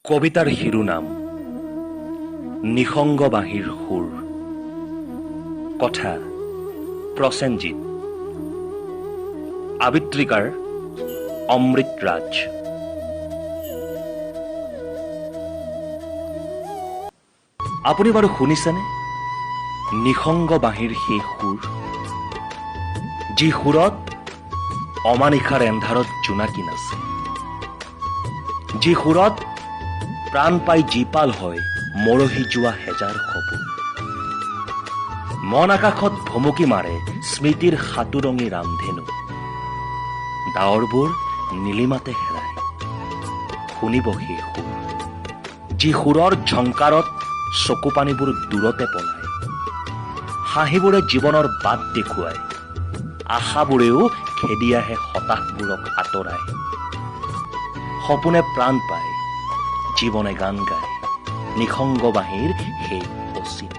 কবিতাৰ শিৰোনাম নিসংগ বাঁহীৰ সুৰ। কথা প্ৰসেনজিৎ, আবৃত্তিকাৰ অমৃত ৰাজ। আপুনি বাৰু শুনিছেনে নিসংগ বাঁহীৰ সেই সুৰ, যি সুৰত অমানিশাৰ এন্ধাৰত জোনাকী নাচে, যি সুৰত প্ৰাণ পাই জীপাল হয় মৰহি যোৱা হেজাৰ সপোন, মন আকাশত ভুমুকি মাৰে স্মৃতিৰ সাতোৰঙী ৰামধেনু, ডাৱৰবোৰ নীলিমাতে হেৰায়। শুনিব সেই সুৰ, যি সুৰৰ ঝংকাৰত চকুপানীবোৰ দূৰতে পলায়, হাঁহিবোৰে জীৱনৰ বাট দেখুৱায়, আশাবোৰেও খেদি আহে হতাশবোৰক আঁতৰাই। সপোনে প্ৰাণ পায়, জীৱনে গান গায়, নিসংগ বাঁহীৰ সেই অচিন